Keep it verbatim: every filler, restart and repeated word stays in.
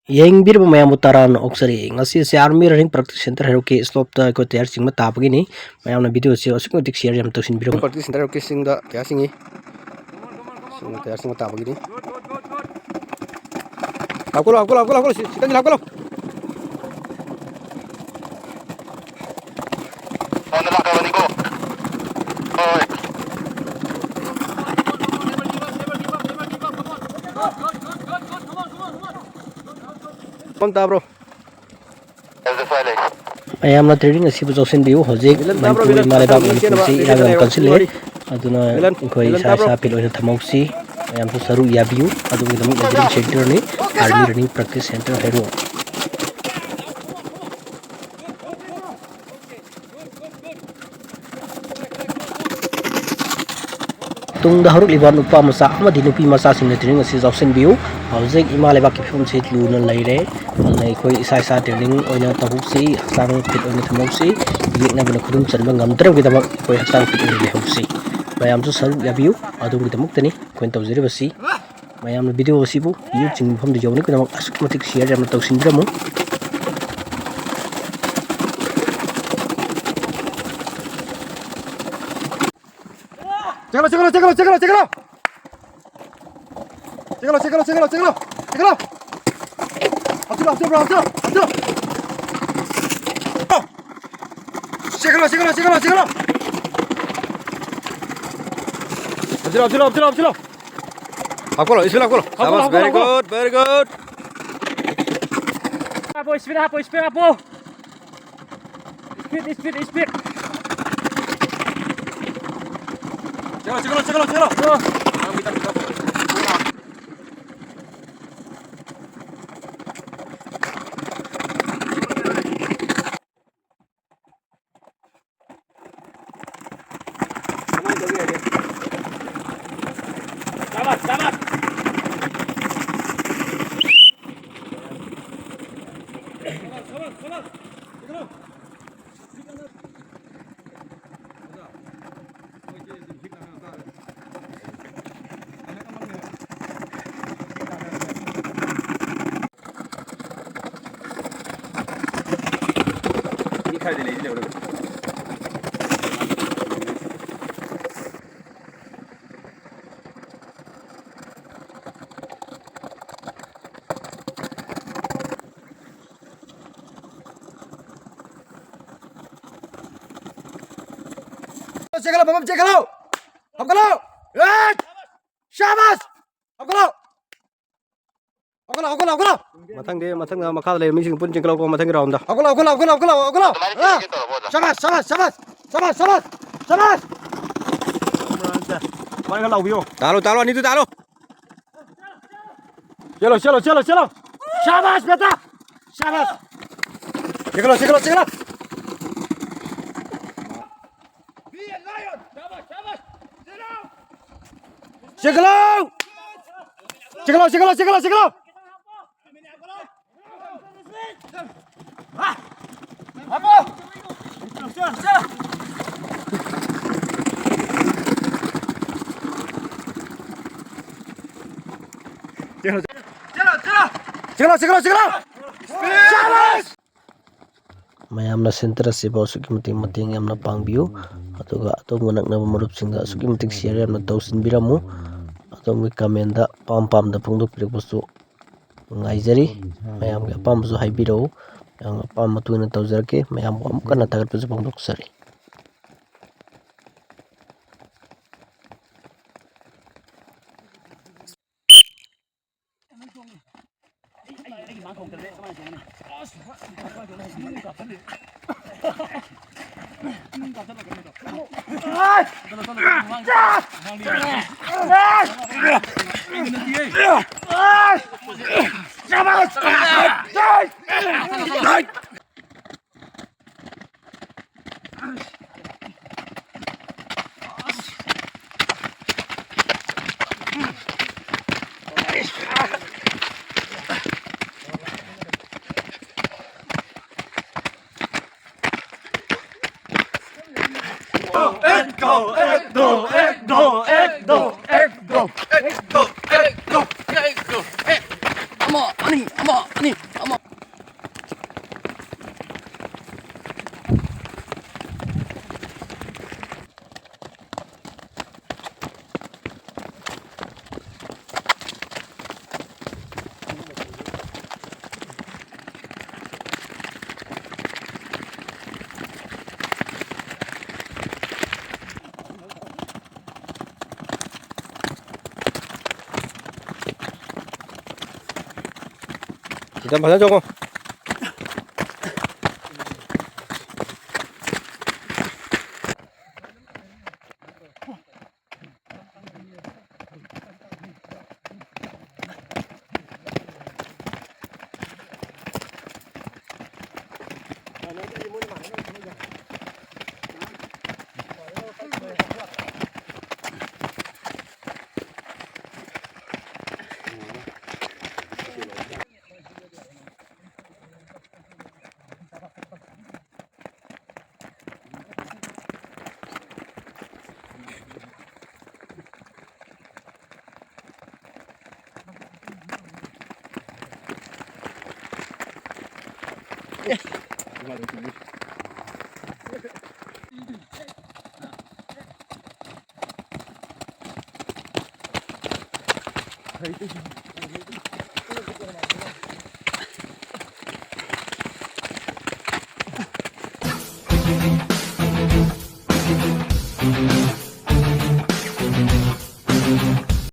ꯌꯦꯡꯕꯤꯔꯤꯕ ꯃꯌꯥꯝꯕꯨ ꯇꯔꯥꯝꯅ ꯑꯣꯛꯆꯔꯤ꯫ ꯉꯁꯤꯁꯦ Army Running Practice Center ꯍꯩꯔꯣꯛꯀꯤ slopeꯇ ꯑꯩꯈꯣꯏ tyre ꯆꯤꯡꯕ ꯇꯥꯕꯒꯤꯅꯤ꯫ ꯃꯌꯥꯝꯅ videoꯁꯤ ꯑꯁꯨꯛꯀꯤ ꯃꯇꯤꯛ share ꯌꯥꯝ ꯇꯧꯁꯤꯟꯕꯤꯔꯝꯃꯨ꯫ Practice Center ꯍꯩꯔꯣꯛꯀꯤ ꯆꯤꯡꯗ tyre ꯆꯤꯡꯉꯤ꯫ ꯆꯤꯡꯗ tyre ꯆꯤꯡꯕ ꯇꯥꯕꯒꯤꯅꯤ꯫ ꯍꯥꯞꯀꯠꯂꯣ, ꯍꯥꯞꯀꯠꯂꯣ, ꯍꯥꯞꯀꯠꯂꯣ, ꯍꯥꯞꯀꯠꯂꯣ꯫ ꯁꯤ, ꯁꯤ ꯀꯟꯁꯤꯜꯂꯣ, ꯍꯥꯞꯀꯠꯂꯣ꯫ ꯐꯣꯟ ꯇꯥꯕ꯭ꯔꯣ? ꯃꯌꯥꯝꯅ training ꯑꯁꯤꯕꯨ ꯆꯪꯁꯤꯟꯕꯤꯌꯨ꯫ ꯍꯧꯖꯤꯛ ꯃꯤꯂꯟ ꯇꯥꯕ꯭ꯔꯣ, ꯃꯅꯤꯄꯨꯔ ꯃꯤꯂꯟ? ꯏꯃꯥ ꯂꯩꯕꯥꯛ ꯉꯥꯛꯇꯪ ꯃꯅꯤꯄꯨꯔꯁꯤ ꯌꯦꯡꯁꯦꯅꯕ, ꯏꯔꯥꯡ ꯌꯥꯝ ꯌꯦꯡꯁꯦꯅꯕ, ꯀꯟꯁꯤꯜꯂꯦ꯫ ꯋꯥꯔꯤ꯫ ꯑꯗꯨꯅ ꯃꯤꯂꯟ, ꯑꯩꯈꯣꯏ ꯃꯤꯂꯟ ꯏꯁꯥ ꯇꯥꯕ꯭ꯔꯣ? ꯏꯁꯥ fit ꯑꯣꯏꯅ ꯊꯝꯍꯧꯁꯤ꯫ ꯃꯌꯥꯝꯁꯨ ꯁꯔꯨꯛ ꯌꯥꯕꯤꯌꯨ꯫ ꯑꯗꯣꯝꯒꯤꯗꯃꯛ ꯂꯩꯖꯔꯤꯕ centreꯅꯤ, Army Running Practice Center ꯍꯩꯔꯣꯛ꯫ ꯇꯨꯡꯗ ꯍꯧꯔꯛꯂꯤꯕ ꯅꯨꯄꯥ ꯃꯆꯥ ꯑꯃꯗꯤ ꯅꯨꯄꯤ ꯃꯆꯥꯁꯤꯡꯅ training ꯑꯁꯤ ꯌꯥꯎꯁꯤꯟꯕꯤꯌꯨ꯫ ꯍꯧꯖꯤꯛ ꯏꯃꯥ ꯂꯩꯕꯥꯛꯀꯤ ꯐꯤꯕꯝꯁꯤ ꯂꯨꯅ ꯂꯩꯔꯦ꯫ ꯑꯗꯨꯅ ꯑꯩꯈꯣꯏ ꯏꯁꯥ ꯏꯁꯥ training ꯑꯣꯏꯅ ꯇꯧꯍꯧꯁꯤ, ꯍꯛꯆꯥꯡ fit ꯑꯣꯏꯅ ꯊꯝꯍꯧꯁꯤ꯫ ꯌꯦꯛꯅꯕꯅ ꯈꯨꯗꯨꯝ ꯆꯟꯕ ꯉꯝꯗꯅꯕꯒꯤꯗꯃꯛ ꯑꯩꯈꯣꯏ ꯍꯛꯆꯥꯡ fit ꯑꯣꯏꯅ ꯂꯩꯍꯧꯁꯤ꯫ ꯃꯌꯥꯝꯁꯨ ꯁꯔꯨꯛ ꯌꯥꯕꯤꯌꯨ, ꯑꯗꯣꯝꯒꯤꯗꯃꯛꯇꯅꯤ ꯑꯩꯈꯣꯏꯅ ꯇꯧꯖꯔꯤꯕꯁꯤ꯫ ꯃꯌꯥꯝꯅ video ꯑꯁꯤꯕꯨ ꯌꯦꯛ ꯆꯤꯡꯕ ꯃꯐꯝꯗ ꯌꯧꯅꯕꯒꯤꯗꯃꯛ ꯑꯁꯨꯛꯀꯤ ꯃꯇꯤꯛ share ꯌꯥꯝꯅ ꯇꯧꯁꯤꯟꯕꯤꯔꯝꯃꯨ꯫ ꯆꯦꯛꯍꯜꯂꯣ, ꯆꯦꯛꯍꯜꯂꯣ, ꯆꯦꯛꯍꯜꯂꯣ, ꯆꯦꯛꯍꯜꯂꯣ, ꯆꯦꯛꯍꯜꯂꯣ꯫ ꯆꯦꯛꯍꯜꯂꯣ, ꯆꯦꯛꯍꯜꯂꯣ, ꯆꯦꯛꯍꯜꯂꯣ, ꯆꯦꯛꯍꯜꯂꯣ, ꯆꯦꯛꯍꯜꯂꯣ꯫ ꯍꯥꯞꯆꯤꯜꯂꯣ, ꯍꯥꯞꯆꯤꯜꯂꯣ, ꯍꯥꯞꯆꯤꯜꯂꯣ, ꯍꯥꯞꯆꯤꯜꯂꯣ꯫ ꯆꯦꯛꯍꯜꯂꯣ, ꯆꯦꯛꯍꯜꯂꯣ, ꯆꯦꯛꯍꯜꯂꯣ, ꯆꯦꯛꯍꯜꯂꯣ꯫ ꯍꯥꯞꯆꯤꯜꯂꯣ, ꯍꯥꯞꯆꯤꯜꯂꯣ, ꯍꯥꯞꯆꯤꯜꯂꯣ, ꯍꯥꯞꯆꯤꯜꯂꯣ꯫ ꯍꯥꯞꯀꯠꯂꯣ, speed ꯍꯥꯞꯀꯠꯂꯣ꯫ ꯍꯥꯞꯀꯠꯂꯣ, ꯁꯥꯕꯥꯁ, ꯍꯥꯞꯀꯠꯂꯣ, very ꯍꯥꯞꯀꯠꯂꯣ꯫ Good, very good. Speed ꯍꯥꯞꯄꯣ, speed ꯍꯥꯞꯄꯣ꯫ Speed, speed, speed. ꯆꯦꯛꯍꯜꯂꯣ, ꯆꯦꯛꯍꯜꯂꯣ, ꯆꯦꯛꯍꯜꯂꯣ, ꯆꯦꯛꯍꯜꯂꯣ꯫ ꯑꯣ꯫ ꯆꯦꯟꯈꯠꯂꯣ, ꯕꯕꯝ, ꯆꯦꯟꯈꯠꯂꯣ! ꯍꯧꯒꯠꯂꯣ! ꯑꯦ! ꯁꯥꯕꯥꯁ! ꯍꯧꯒꯠꯂꯣ! ꯍꯧꯒꯠꯂꯣ, ꯍꯧꯒꯠꯂꯣ, ꯍꯧꯒꯠꯂꯣ! ꯃꯊꯪꯗꯤ, ꯃꯊꯪꯗ ꯃꯈꯥꯗ ꯂꯩꯕ ꯃꯤꯁꯤꯡ ꯄꯨꯟꯅ ꯆꯦꯟꯈꯠꯂꯛꯑꯣ, ꯃꯊꯪꯒꯤ round ꯗ꯫ ꯍꯧꯒꯠꯂꯣ, ꯍꯧꯒꯠꯂꯣ, ꯍꯧꯒꯠꯂꯣ, ꯍꯧꯒꯠꯂꯣ, ꯍꯧꯒꯠꯂꯣ! ꯑꯥ! ꯁꯥꯕꯥꯁ, ꯁꯥꯕꯥꯁ, ꯁꯥꯕꯥꯁ! ꯁꯥꯕꯥꯁ, ꯁꯥꯕꯥꯁ, ꯁꯥꯕꯥꯁ! ꯃꯥꯏ ꯈꯔ ꯂꯥꯎꯕꯤꯌꯣ꯫ ꯇꯥꯜꯂꯣ, ꯇꯥꯜꯂꯣ, ꯑꯅꯤꯗꯨ ꯇꯥꯜꯂꯣ! ꯆꯦꯜꯂꯣ, ꯆꯦꯜꯂꯣ, ꯆꯦꯜꯂꯣ, ꯆꯦꯜꯂꯣ! ꯁꯥꯕꯥꯁ, ꯕꯦꯇꯥ! ꯁꯥꯕꯥꯁ! ꯆꯦꯜꯂꯣ, ꯆꯦꯜꯂꯣ, ꯆꯦꯜꯂꯣ! ꯆꯦꯜꯂꯣ! ꯆꯦꯜꯂꯣ, ꯆꯦꯜꯂꯣ, ꯆꯦꯜꯂꯣ, ꯆꯦꯜꯂꯣ! ꯆꯦꯜꯂꯣ, ꯆꯦꯜꯂꯣ, ꯆꯦꯜꯂꯣ! ꯁꯥꯕꯥꯁ! ꯃꯌꯥꯝꯅ centre ꯑꯁꯤꯕꯨ ꯑꯁꯨꯛꯀꯤ ꯃꯇꯤꯛ ꯃꯇꯦꯡ ꯌꯥꯝꯅ ꯄꯥꯡꯕꯤꯌꯨ, ꯑꯗꯨꯒ ꯑꯗꯣꯝꯒ ꯅꯛꯅꯕ ꯃꯔꯨꯞꯁꯤꯡꯗ ꯑꯁꯨꯛꯀꯤ ꯃꯇꯤꯛ share ꯌꯥꯝꯅ ꯇꯧꯁꯤꯟꯕꯤꯔꯝꯃꯨ꯫ ꯑꯗꯣꯝꯒꯤ comment ꯗ ꯑꯄꯥꯝ ꯄꯥꯝꯗ ꯐꯣꯡꯗꯣꯛꯄꯤꯔꯛꯄꯁꯨ ꯉꯥꯏꯖꯔꯤ꯫ ꯃꯌꯥꯝꯒꯤ ꯑꯄꯥꯝꯕꯁꯨ ꯍꯥꯏꯕꯤꯔꯛꯎ꯫ ꯃꯌꯥꯝꯒꯤ ꯑꯄꯥꯝꯕ ꯃꯇꯨꯡ ꯏꯟꯅ ꯇꯧꯖꯔꯛꯀꯦ꯫ ꯃꯌꯥꯝꯕꯨ ꯑꯃꯨꯛ ꯍꯟꯅ ꯊꯥꯒꯠꯄꯁꯨ ꯐꯣꯡꯗꯣꯛꯆꯔꯤ꯫ ꯑꯃ, ꯑꯅꯤ, ꯑꯃ, ꯑꯅꯤ, ꯑꯃ꯫ ꯌꯥꯝ ꯐꯖꯅ ꯆꯣꯡꯉꯣ꯫